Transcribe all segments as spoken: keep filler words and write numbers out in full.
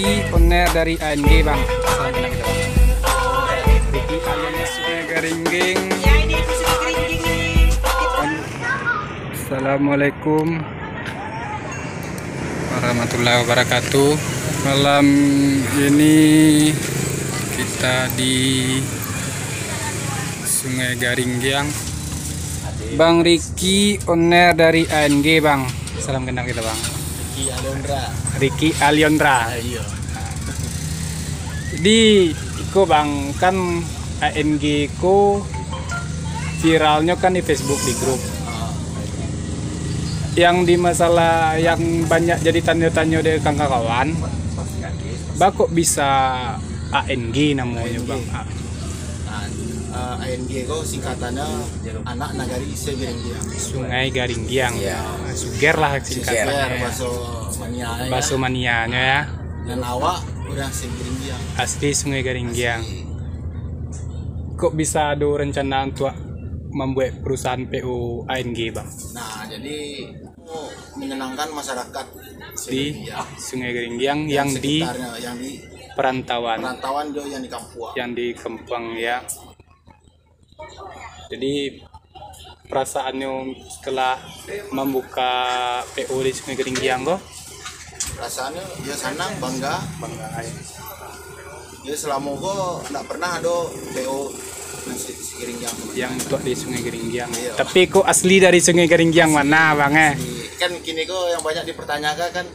Owner dari A N G, Bang. Ricky alias Sungai Garingging. Assalamualaikum warahmatullahi wabarakatuh. Malam ini kita di Sungai Garingging. Bang Ricky, owner dari A N G, Bang. Salam kenal kita, Bang. Ricky Aliondra. Ricky Aliondra. Ah, iya. Di iko, Bang, kan A N G ko viralnyo kan di Facebook, di grup. Ah. Yang di masalah yang banyak jadi tanyo-tanyo dari kawan-kawan, baa kok bisa A N G namonyo, Bang? A N G. Ah. Nah, eh, A N G ko singkatannyo Anak Nagari Segaringgiang. Sungai Garingging. Iya. Suger lah singkatannyo. Suger, bahaso Mania, ya. Bahaso Manianyo, ya. Dan awak urang Segaringgiang. Asli Sungai Garingging. Asli. Kok bisa ado rencana untuak mambuek perusahaan P O A N G, Bang? Nah, jadi, menyenangkan masyarakat di Segaringgiang. Sungai Garingging dan yang di sekitarnya, yang di perantauan. Perantauan jo yang di kampuang. Yang di kampuang, ya. Jadi, perasaannyo setelah mambuka P O di Sungai Garingging ko? Perasaannyo, yo, sanang, bangga. Bangga, ya. Yo, selamo ko ndak pernah ado P O nan se-, Segaringging. Yang untuak di Sungai Garingging. Iya. Tapi kok asli dari Sungai Garingging mano, Bang, eh? Asli. Kan kini ko yang banyak dipertanyakan kan,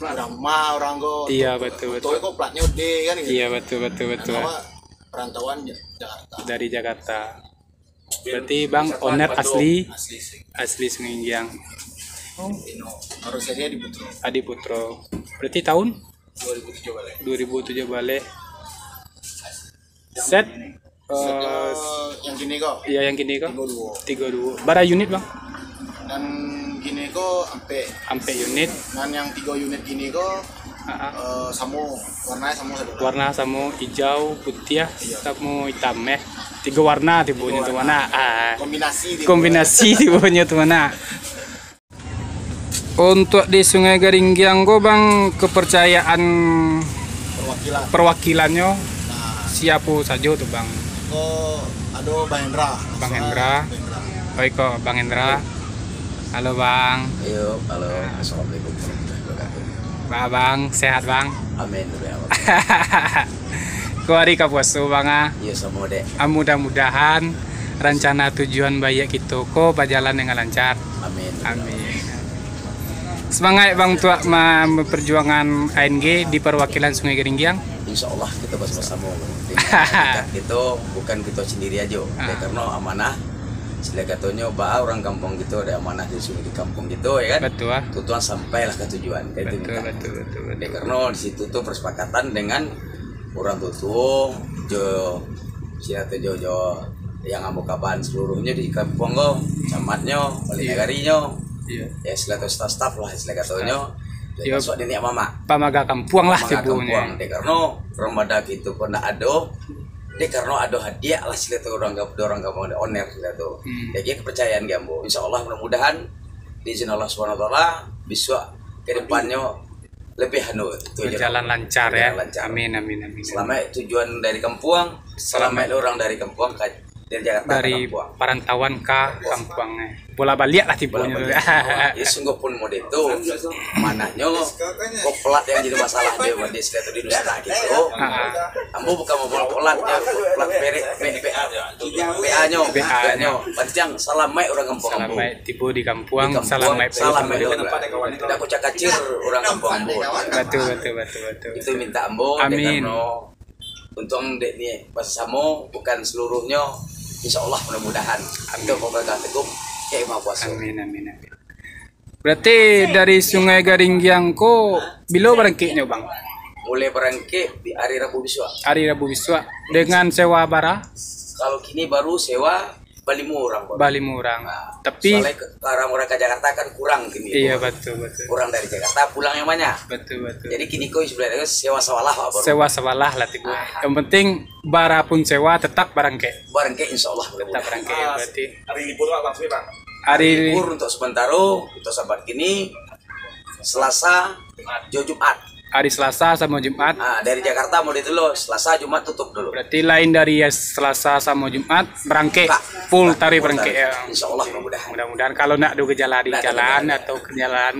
urang ma urang ko. Iya, betul, betul. Ko platnyo D kan gitu. Iya, betul, betul, betul. Nah, awak perantauan Ja-, Jakarta. Dari Jakarta. Berarti Bang owner asli, asli Sungai Garingging. Ino, baru saja Adi Putro. Adi Putro. Berarti tahun? Dua ribu tujuh balik. Dua ribu tujuh balik. Set, eh, yang kini ko? Iya, yang kini ko? Tigo duo. Tigo duo. Bara unit, Bang? Nan kini ko ampek. Ampek unit. Nan yang tigo unit kini ko, ah, ah, eh, samo, warnanya samo satu. Warna samo, hijau, putih, iya, samo hitam, eh. Tigo warna tibonyo tu, tigo warna. Mano? Ah. Kombinasi tibo. Kombinasi tibonyo tu, mano? Untuak di Sungai Garingging ko, Bang, kepercayaan perwakilan, perwakilannyo, nah, siapo sajo tu, Bang? Ko ado Bang Hendra. Bang Hendra. Bang Hendra. Oh, iko Bang Hendra. Halo, Bang. Yo, halo. Assalamualaikum warahmatullahi wabarakatuh. Ba, Bang, sehat, Bang? Amin, ya Allah. Ko ari ka puaso, Bang, ah? Iyo, samo dek. Ah, mudah-mudahan rancana tujuan baiak kito ko bajalan dengan lancar. Amin. Amin. Semangat, Bang, untuak ma-, memperjuangkan A N G di perwakilan Sungai Garingging. Insya Allah kito basamo-samo. Kito bukan kito sendiri ajo. Ah. Dek karano amanah, istilah katonyo, baa urang kampuang kito, dek amanah di sini di kampuang kito, ya kan? Betul, ah. Tujuan sampailah ka tujuan, kan itu. Betul, minta. Betul, betul, betul. Dek karano di situ tu persepakatan dengan urang tuo-tuo, jo, sila tu jo, jo, yang ambo kaban seluruhnyo di kampuang ko, camatnyo, balai, iya, nagarinyo, iya, ya, sila tu staf-staf lah, istilah katonyo. Staf. Yo, termasuk niniak mamak. Pamaga kampuang lah tibonyo. Pamaga kampuang, dek karano urang bada kito ko ndak ado, dek karano ado hadiah lah sila tu urang ka-, urang kampuang owner sila tu. Hmm. Jadi kepercayaan ka ambo. Insya Allah mudah-mudahan di izin Allah Subhanahu Wa Taala, bisuak ke depannyo lebih anu, tu je. Berjalan lancar, ya. Berjalan lancar. Amin, amin, amin, amin. Salamaik tujuan dari kampuang, salamaik urang dari kampuang ka, dari Jakarta ka kampuang. Dari parantauan ka kampuang, eh. Bolak-baliak lah tibonyo tu. Bolak-baliak. Ya, sungguahpun mode tu, manahnyo, ko pelat yang jadi masalah di, di setiap di Nusa Dua gitu. Ah. Ambo bukan mau pelat, ya, pelat perek, P A, P A-nyo, P A-nyo. Pancang salamaik urang kampuang ambo. Salamaik tibo di kampuang, di kampuang, salamaik pulang. Salamaik pulang. Indak kucak kacir urang kampuang ambo. Batua, batua, batua, batua. Itu minta ambo, amin. Dek karano untuang dek ni basamo, bukan seluruhnyo. Insya Allah, mudah-mudahan. Amin. Itu pokok ka teguh, ka Maha Kuaso. Amin, amin, amin. Berarti dari Sungai Garingging ko, bilo barangkeknyo, Bang? Mulai barangkek di hari Rabu bisuak. Hari Rabu bisuak. Dengan sewa bara? Kalau kini baru sewa balimo urang, Bang. Balimo urang. Nah, tapi soalnya ke-, urang-urang ka Jakarta kan kurang kini. Iya, batua, batua. Kurang dari Jakarta, pulang yang banyak. Batua, batua. Jadi kini ko sebenarnya sewa sawalah, Pak, baru. Sewa sawalah lah tibo. Ah. Yang penting bara pun sewa, tetap barangkek. Barangkek, insya Allah, tetap mudah-mudahan. Barangkek, ya, berarti. Hari libur, Bang, sini, Bang. Hari libur untuk sementara, untuk saat kini, Selasa, jo Jumat. Hari Selasa samo Jumat. Ah, dari Jakarta mau itu lo, Selasa, Jumat tutup dulu. Berarti lain dari ya Selasa samo Jumat, barangkek. Buka. Full taruih barangkek, ya. Insya Allah, mudah-mudahan. Mudah-mudahan kalau nak ado gejala di jalan atau gejala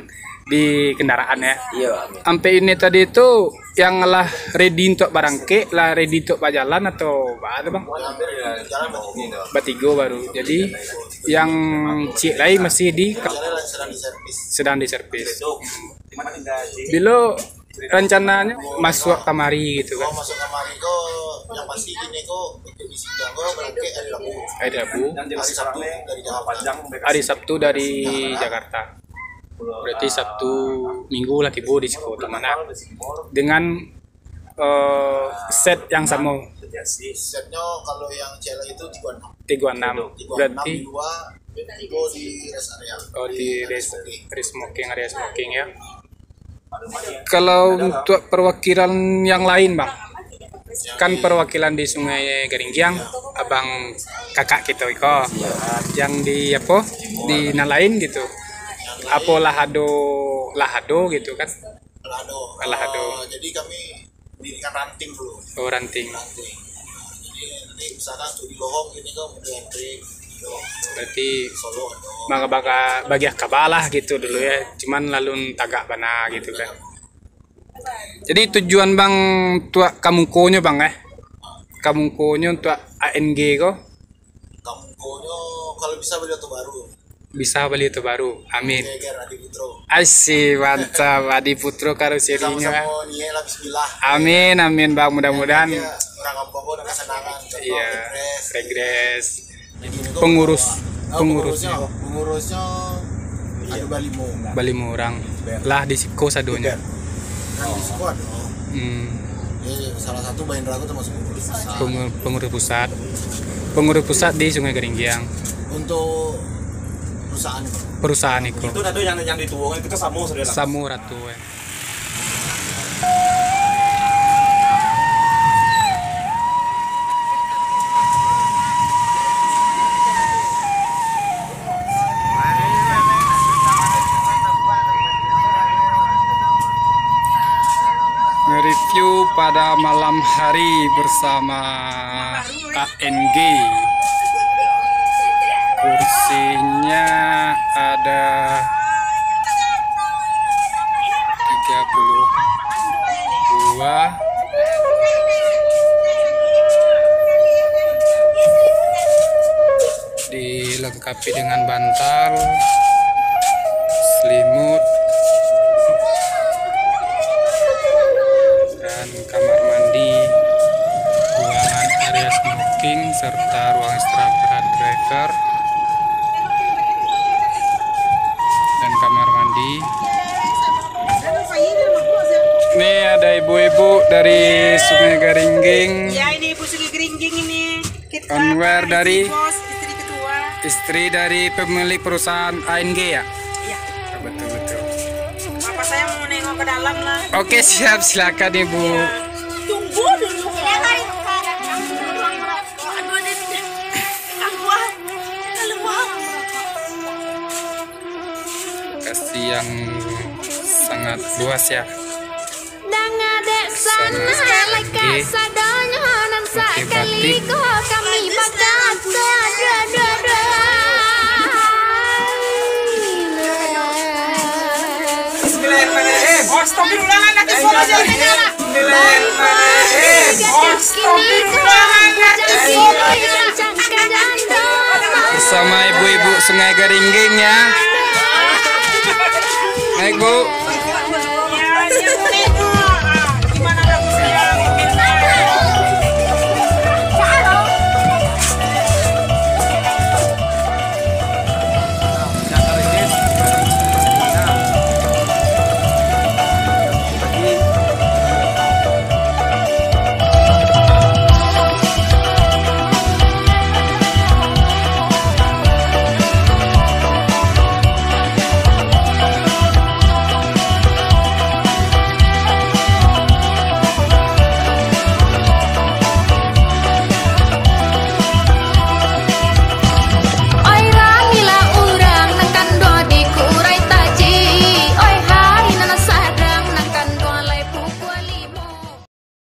di kendaraan, ya. Iya, amin. Sampai ini tadi tu yang lah ready untuk barangkek, lah ready untuk bajalan atau apa tu, Bang? Jalan bertiga. Batigo baru. Jadi yang ciek lai masih di, sedang diservis. Bilo rencananyo masuak kamari gitu kan? Kalau masuk kamari ko, yang pasti ini ko, untuk di sidang ko, barangkek hari Rabu. Hari Rabu. Hari Sabtu dari Jakarta. Hari Sabtu dari Jakarta. Berarti Sabtu Minggu lah tibo di siko, di mana? Dengan, eh, set yang samo. Setnyo kalau yang cewek itu tigo enam. Tigo enam. Tigo enam. Berarti di luar, tigo di rest area. Oh, di rest, rest smoking, area smoking, ya. Kalau untuk perwakilan yang lain, Bang, kan perwakilan di Sungai Garinggiang, abang kakak kito iko. Yang di apo, di nan lain gitu. Apo lah ado, lah ado gitu kan? Lah ado. Lah ado. Eh, jadi kami mendirikan ranting dulu. Oh, ranting. Ranting. Jadi nanti misalkan untuk di Lohong gini kan, untuk Hendrik, Berarti solo ado. Manga-, baga-, bagiah kaba lah gitu dulu ya. Cuman lalun tagak bana gitu kan. Jadi tujuan Bang tuak kamukonyo Bang eh? Kamukonyo tuak A N G ko? Kamukonyo kalau bisa beli oto baru. Bisa beli oto baru. Amin. Geger Adi Putro. Asik, mantap. Adi Putro karoserinyo. Sama-sama niat lah, bismillah. Amin, amin Bang, mudah-mudahan. Ya, orang kampung pun ada kesenangan. Contoh, iya, regres. Regres. Jadi, ini pengurus, oh, pengurusnya. Pengurusnya, pengurusnya ada balimo. Balimo orang. Lah di siko sadonyo. Kan di siko ado. Hmm. Jadi, salah satu Bang Indra tu termasuk pengurus pusat. Pengu-, pengurus pusat. Pengurus pusat di Sungai Garinggiang. Untuk perusahaan itu. Perusahaan itu. Itu ado yang, yang dituo kan, itu samo saudara. Samo ratu, eh. Nge-review pada malam hari bersama A N G. Kursinya ada tiga puluh dua. Dilengkapi dengan bantal, selimut, dan kamar mandi, ruangan area smoking, serta ruang istirahat driver, dan kamar mandi. Nih, ada ibu-ibu dari Sungai Garingging. Ya, ini ibu Sungai Garingging ini. Kita Anwar dari bos, istri ketua. Istri dari pemilik perusahaan A N G ya? Iya. Betul, betul. Bapak saya mau nengok ke dalam lah. Oke, siap, silakan Ibu. Iya. Tunggu dulu. Aduh, ini keluar, keluar. Lokasi yang sangat luas ya. Danga dek sana, leka sadonyo nan sakali ko kami bakato, aduh, aduh, aduh. Bismillahirrahmanirrahim. Astagfirullahaladzim. Bismillahirrahmanirrahim. Astagfirullahaladzim. Bersama ibu-ibu Sungai Garingging ya. Baik, Bu.